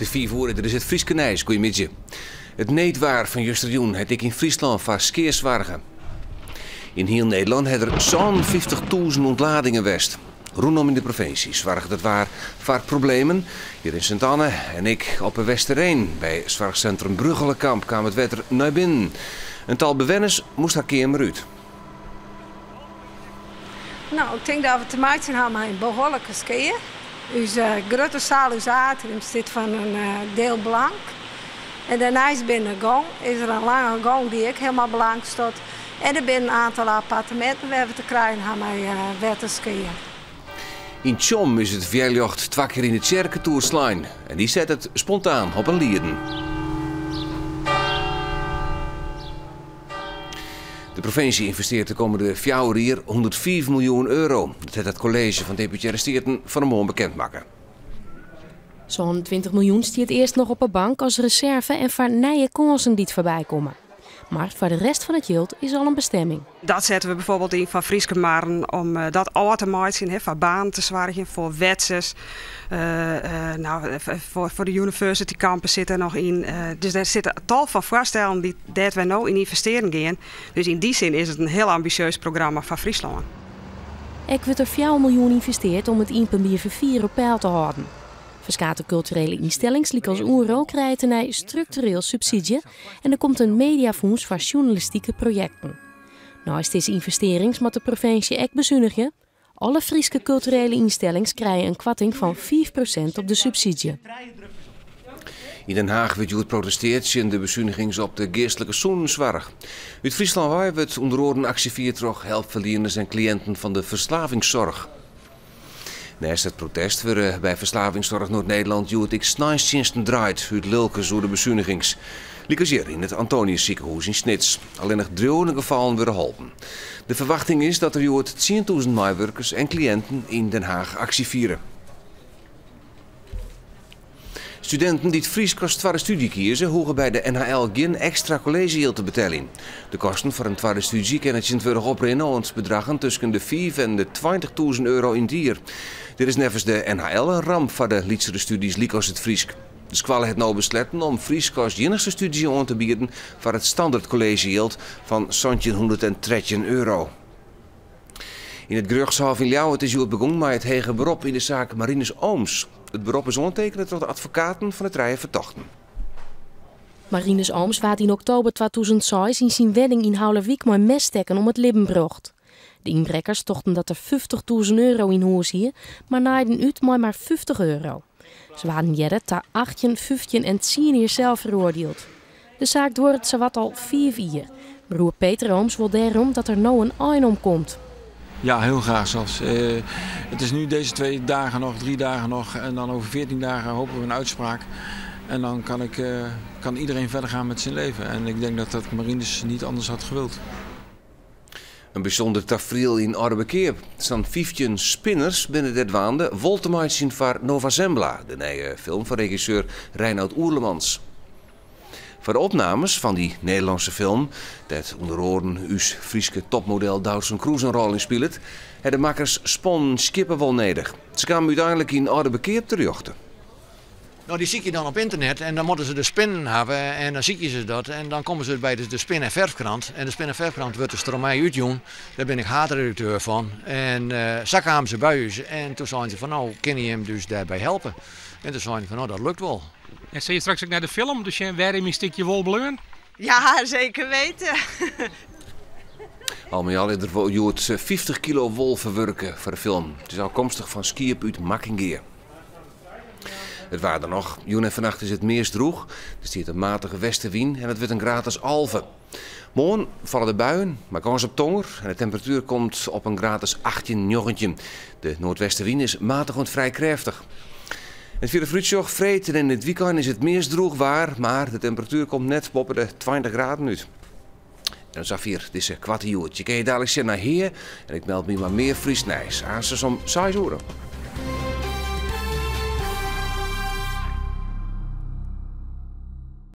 It is fiif oere, dit is it Fryske nijs. Goeiemiddei. It needwaar fan justerjûn hat ek yn Fryslân foar skea soarge. Yn hiel Nederlân ha der 57.000 ûntladingen west. Rûnom yn de provinsje soarget it waar foar problemen. Hjir yn Sint Anne en ek op 'e Westereen by soarchsintrum Brugchelekamp kaam it wetter nei binnen. In tal bewenners moast har keamer út. No, ik tink dat we te meitsjen ha mei in behoarlike skea. Us grutte saal, ús atrium, stiet fan in diel blank. En dêrneist binnen de gong is der in lange gong dy't ek hielendal blank stiet. En der binne in oantal apparteminten wêr't we te krijen ha mei wetterskea. Yn Tsjom is it wjerljocht twa kear yn de tsjerketoer slein en dy set it spontaan op in lieden. De provinsje ynvestearret de kommende fjouwer jier 105 miljoen euro. Dat hat it kolleezje fan Deputearre Steaten fan 'e moarn bekend makke. 27 miljoen stiet earst noch op 'e bank as reserve en foar nije kânsen dy't foarby komme. Mar foar de rest fan it jild is al in bestemming. Dat sette we bijvoorbeeld yn foar Fryske Marren om eh, dat ôf te meitsjen, foar banen te soargjen, foar Wetsus, eh, eh, nou, foar de University Campus sit der noch yn. Dus der sitte tal fan foarstellen dy't, dêr't wy no yn ynvestearjen gean. Dus yn dy sin is it in hiel ambisjeus programma foar Fryslân. Ek wurdt der 4 miljoen ynvestearre om it iepenbier ferfier op peil te hâlden. Ferskate kulturele ynstellings, lykas Oerol, krije tenei struktureel subsydzje en der komt in mediafûns foar sjoernalistike projekten. Neist dizze ynvestearrings moat de provinsje ek besunigje. Alle Fryske kulturele ynstellings krije in koarting fan 5% op de subsydzje. Yn Den Haach wurdt hjoed protestearre tsjin de besunigings op de geastlike sûnenssoarch. Ut Fryslân wei wurdt ûnder oaren aksje fierd troch helpferlieners en kliïnten fan de ferslavingszorch. Neist it protest wurde by Verslavingszorg Noord-Nederland hjoed ek sneinstsjinsten draaid út lilkens oer de besunigings. Lykas hjir yn it Antonius sikehûs yn Snits. Allinnich driuwende gefallen wurde holpen. De ferwachting is dat der hjoed 10.000 meiwurkers en kliïnten yn Den Haach aksje fiere. Studinten dy't Frysk as twadde stúdzje kieze, hoege by de NHL gjin ekstra kolleezjejild te beteljen. De kosten foar in twadde stúdzje kinne tsjintwurdich oprinne oant bedraggen tusken de 5 en de 20.000 euro yn it jier. Dit is neffens de NHL in ramp foar de lytsere stúdzjes lykas it Frysk. De skoalle hat no besletten om Frysk as iennichste stúdzje oan te bieden foar it standert kolleezjejild fan 1713 euro. Yn it gerjochtshôf yn Ljouwert is hjoed begûn mei it heger berop yn de saak Marinus Ooms. It berop is oantekene troch de advokaten fan de trije fertochten. Marinus Ooms waard yn oktober 2006 yn syn wenning yn Haulerwyk mei messtekken om it libben brocht. De ynbrekkers tochten dat er 50.000 euro yn hûs hie, mar naaiden út mei mar 50 euro. Se waarden earder ta 18, 15 en 10 jier sel feroardield. De saak duorret sawat al 5 jier. Broer Peter Ooms wol dêrom dat der no in ein oan komt. Ja, heel graag zelfs. Het is nu deze 2 dagen nog, 3 dagen nog. En dan over 14 dagen hopen we een uitspraak. En dan kan iedereen verder gaan met zijn leven. En ik denk dat dat Marinus niet anders had gewild. In bysûnder tafriel yn Aldeberkeap. Sa'n 15 spinners binne dêr dwaande wol te meitsjen foar Nova Zembla, de nije film fan regisseur Reinout Oerlemans. Foar de opnames fan dy Nederlânske film, dêr't ûnder oaren ús Fryske topmodel Doutzen Kroes in rol yn spilet, ha de makkers sponnen skieppewol nedich. Se kamen úteinlik yn Aldeberkeap terjochte. No, dy sykje dan op ynternet en dan moatte se de spinnen hawwe en dan sykje se dat en dan komme se by de Spin en Verfkrant. En de Spin en Verfkrant wurdt dus troch my útjûn. Dêr bin ik haadredakteur fan. En sa kamen se by ús en doe seinen se fan no, kinne jim ús dêrby helpe? En doe seinen fan no, dat lukt wol. En sille je straks ek nei de film te sjen wêr is myn stikje wol bleaun? Ja, zeker weten. Al mei al is der wol hjoed 50 kilo wol ferwurke foar de film. It is ôfkomstich fan skiep út Makkingea. It waar dan noch. Jûn en fannacht is it meast drûch. Der stiet in matige westewyn en it wurdt in graad as 11. Moarn falle de buien, mei kâns op tonger en de temperatuer komt op in graad as 18, 19. De noardwestewyn is matich oant frij krêftich. It fierdere foarútsjoch, freed en yn it wykein is it meast drûch waar, mar de temperatuer komt net boppe de 20 graden út. En safier dizze koarte Hjoed. Je kinne daliks sjen nei Hea en ik meld my mei mear Frysk nijs. Aansens om 6 oere.